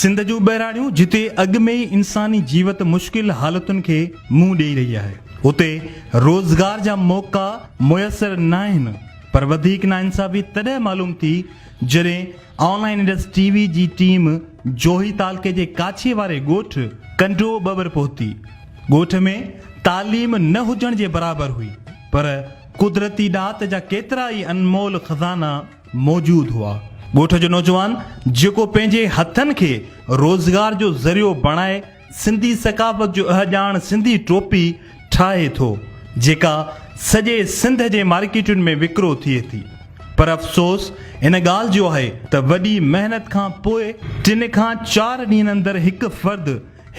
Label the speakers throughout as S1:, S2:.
S1: سنڌ جون ٻهراڙيون جتي اڳ ۾ ئي انساني جيوت مشڪل حالتن کي منهن ڏئي رهي آهي، اتي روزگار جا موقعا ميسر ناهن، پر وڌيڪ ناانصافي تڏهن معلوم ٿي جڏهن آن لائين انڊس ٽي وي جي ٽيم جوهي تعلقي جي ڪاڇي واري ڳوٺ ڪنڊو ٻٻر پهتي. ڳوٺ ۾ تعليم نه هجڻ جي برابر هئي، پر قدرتي ڏات جا ڪيترا ئي انمول خزانا موجود هئا. ڳوٺ جو نوجوان جيڪو پنهنجي هٿن کي روزگار جو ذريعو بڻائي سنڌي ثقافت جو اهڄاڻ سنڌي ٽوپي ٺاهي ٿو جيڪا سڄي سنڌ جي مارڪيٽن ۾ وڪرو ٿئي ٿي پر افسوس ان ڳالهه جو آهي ته وڏي محنت کان پوء ٽن کان چار ڏينهن اندر هڪ فرد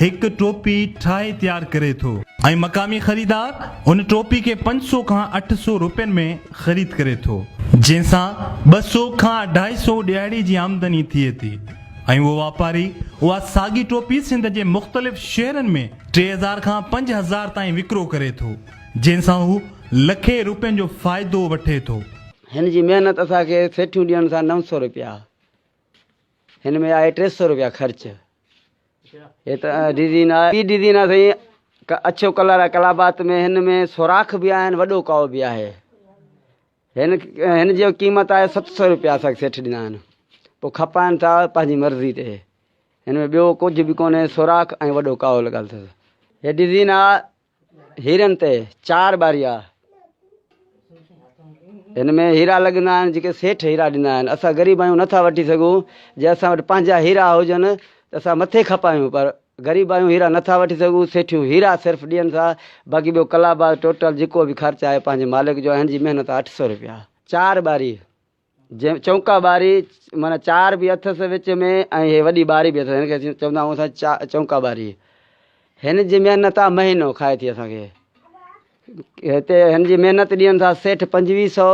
S1: هڪ ٽوپي ٺاهي تيار ڪري ٿو ۽ مقامي خريدار ان ٽوپي کي 500 کان 800 روپين ۾ خريد ڪري ٿو جنهن سان 200 کان اڍائي سو ڏهاڙي جي آمدني ٿئي ٿي ۽ اهو واپاري اها ساڳي ٽوپي سنڌ جي مختلف شهرن ۾ 3000 کان 5000 تائين وڪرو ڪري ٿو جنهن سان هو لکين روپين جو فائدو وٺي ٿو.
S2: هن جي محنت اسان کي سيٺيون ڏين سان 900 روپيا هن ۾ آهي 300 روپيا خرچ. هي ته ڊزين آهي ٻي ڊزين آهي سائين اڇو ڪلر آهي ڪلابات ۾ هن ۾ سوراخ به آهن وڏو ڪائو به آهي هن هن جي قيمت آهي 700 روپيا اسان کي سيٺ ڏنا آهن پوء کپائن ٿا پنهنجي مرضي تي هن ۾ ٻيو ڪجهه به ڪونهي سوراخ ۽ وڏو ڪائو لڳل اٿس هي ڊزين آهي هيرن تي چار ٻاري آ. هن ۾ هيرا لڳندا آهن جيڪي سيٺ هيرا ڏيندا آهن. اسان غريب آهيون نٿا وٺي سگهون. جي اسان وٽ پنهنجا هيرا هجن ته اسان مٿي کپايون پر غريب آهيون هيرا نٿا وٺي سگهون. سيٺيون هيرا صرف ڏين ٿا باقي ٻيو ڪلاباز ٽوٽل جيڪو به خرچ آهي پنهنجي مالڪ جو آهي. هن جي محنت آهي 800 روپيا چار ٻاري. جنهن چونڪا ٻاري معنيٰ چار به اٿس وچ ۾ ۽ هي وڏي ٻاري به اٿس هن کي چوندا آهيون اسان چونڪا ٻاري هن جي محنت آ مهينو کائي ٿي اسان کي هتي هن جي محنت ڏين ٿا سيٺ پنجويهه سو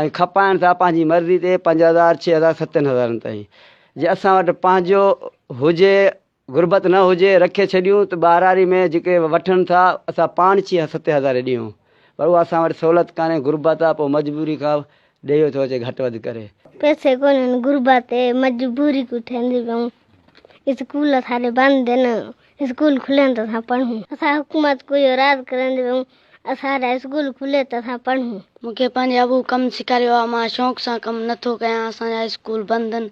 S2: ۽ کپائن ٿا پنهنجي مرضي تي 5000 6000 ستن هزارن تائين جي اسان وٽ پنهنجو هجي غربت نه هجي رکي ڇڏيون ته ٻهراڙي ۾ جيڪي وٺن ٿا اسان پاڻ ڇهه ست هزار ڏيون پر اها اسان وٽ سهولت ڪانهي غربت آ پوء مجبوري کان ڏيئي ٿو اچي گهٽ وڌ ڪري.
S3: پئسي ڪونهن غربت اي مجبوري ڪو ٺهندي پيون اسڪول اسان جي بند ان اسڪول کلين ته اسان پڙهون اسان حڪومت ڪو اهو راز ڪرندي پيون اسان جا اسڪول کلي ته اسان پڙهون.
S4: مون کي پنهنجي ابو ڪم سيکاريو آ مان شوق سان ڪم نه ٿو ڪيان اسان جا اسڪول بند آهن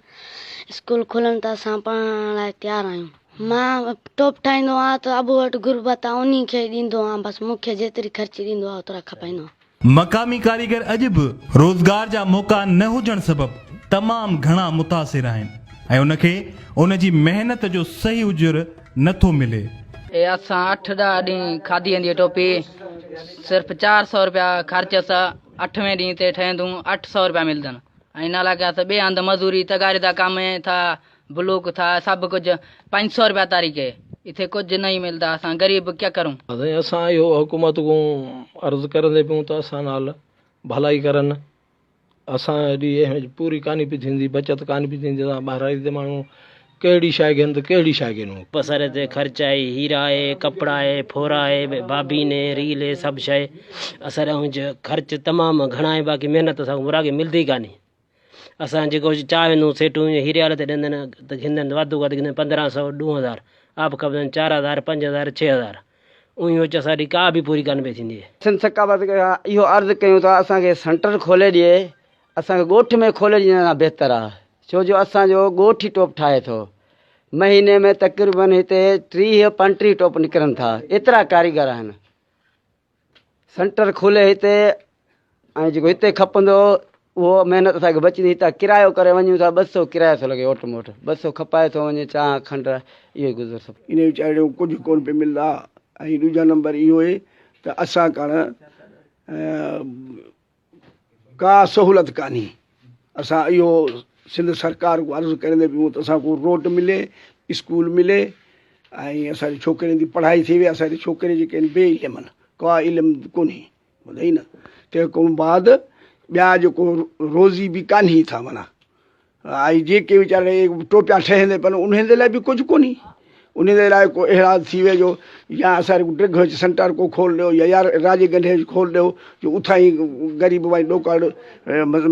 S4: اسڪول کلن ته اسان پڙهڻ لاء تيار آهيون. مان ٽوپ ٺاهيندو آهيان ته ابو وٽ غربت آ انهي کي ڏيندو آهيان بس مون کي جيتري خرچي ڏيندو آ اوترا کپائيندو آهيان.
S1: مقامي ڪاريگر اڄ به روزگار جا موقعا نه هجڻ سبب تمام گهڻا متاثر آهن ۽ ان کي ان جي محنت جو صحيح اجر نه ٿو ملي.
S5: اي اسان اٺ ڏهه ڏينهن کاڌي ويندي ٽوپي صرف 400 روپيا خرچ اس اٺوين ڏينهن تي ٺهندون 800 روپيا ملدن ۽ ان لاء اس ٻئي هنڌ مزوري تغاري دا ڪم ٿا بلوڪ ٿا سڀ ڪجهه 500 روپيا تاريخ اتي ڪجهه نہیں ملدا اسان غريب ڪيا ڪرون.
S6: سائين اسان اهو حڪومت کون عرض ڪرندي پيون ته اسان نال ڀلائي ڪرن اسان ايڏي اهميت پوري ڪاني پئي ٿيندي بچت ڪاني پئي ٿيندي اسان ٻهراڙي تي ماڻهو ڪهڙي شيء گهن ته ڪهڙي شيء گهنون.
S7: بصر تي خرچ آهي هيرا آهي ڪپڙا آهي ڦورا آهي بابين آهي ريل آهي سڀ شيء اسان خرچ تمام گهڻا آهي باقي محنت اسان کي مراڳي ملدي ڪاني. اسان جيڪو چاهه ويندو سيٺون هيري واري تي ڏيندن ته گهندن واڌو واڌ گهندن پندرهن سو ڏون هزار آپ کپندن چار هزار پنج هزار ڇهه هزار اونهي وچ اسان ڏي ڪا به پوري ڪانه پئي ٿيندي.
S2: سنڌ ثقافت کان اهو عرض ڪيون ٿا اسان کي سينٽر کولي ڏئي اسان کي ڳوٺ ۾ کولي ڏيڻ کان بهتر آ ڇو جو اسان جو ڳوٺ ئي ٽوپ ٺاهي ٿو مهيني ۾ تقريبن هتي 30 35 ٽوپ نڪرن ٿا ايترا ڪاريگر آهن. سينٽر کولي هتي ۽ جيڪو هتي کپندو اهو محنت اسان کي بچندي هتان ڪرايو ڪري وڃون ٿا ٻه سو ڪرايو ٿو لڳي اوٽ موٽ ٻه سو کپائي ٿو وڃي چانهه کنڊ اهو ئي گذر سفر.
S8: انهي ويچاري کي ڪجهه ڪونه پئي ملدا ۽ ڏوجا نمبر اهو اهي ته اسان ڪاڻ ڪا سهولت ڪانهي اسان اهو سنڌ سرڪار کان عرض ڪريندي پيون ته اسان کي روڊ ملي اسڪول ملي ۽ اسان جي ڇوڪرين جي پڙهائي ٿئي اسان جي ڇوڪري جيڪي آهن بي علم آهن ڪا علم ڪونهي ٻڌئي نه تنهن کان بعد ٻيا جيڪو روزي به ڪانهي ٿا معنيٰ ۽ جيڪي ويچارا اهي ٽوپيا ٺهندي پن انهن جي لاء به ڪجهه ڪونهي انهن جي لاء ڪو اهڙا ٿي ويو جو يا اسان کي ڊگهه وچ سينٽر ڪو کول ڏيو يا يار راڄي ڳنڍي وچ کول ڏيو جو اٿان ئي غريب وڃي ڏوڪڙ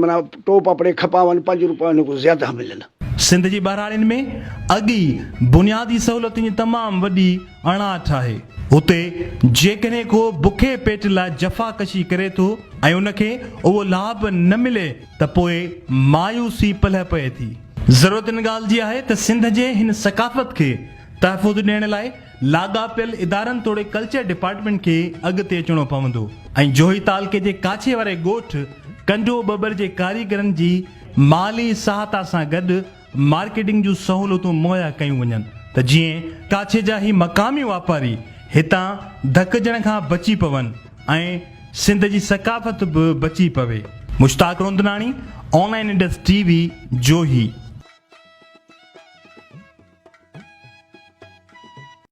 S8: معنيٰ ٽوپ اپڙي کپاون پنج روپيا انهن کان زياده ملن.
S1: سنڌ جي ٻهراڙين ۾ اڳ ئي بنيادي سهولتن جي تمام وڏي اڻاٺ آهي. اتي جيڪڏهن ڪو بکئي پيٽ لاء جفاڪشي ڪري ٿو ۽ ان کي اهو لاڀ نه ملي ته پوء مايوسي پلئه پئي ٿي. ضرورت ان ڳالهه جي آهي ته سنڌ جي هن ثقافت کي تحفظ ڏيڻ لاء لاڳاپيل ادارن توڙي ڪلچر ڊپارٽمينٽ کي اڳتي اچڻو پوندو ۽ جوهي تعلقي جي ڪاڇي واري ڳوٺ ڪنڊو ٻٻر جي ڪاريگرن جي مالي سهاتا سان گڏ مارڪيٽنگ جون سهولتون مهيا ڪيون وڃن ته جيئن ڪاڇي جا هي مقامي واپاري هتان ڌڪجڻ کان بچي پون ۽ سنڌ جي ثقافت به بچي پوي. Mushtaq Rondnani, online Indus T V, Johi.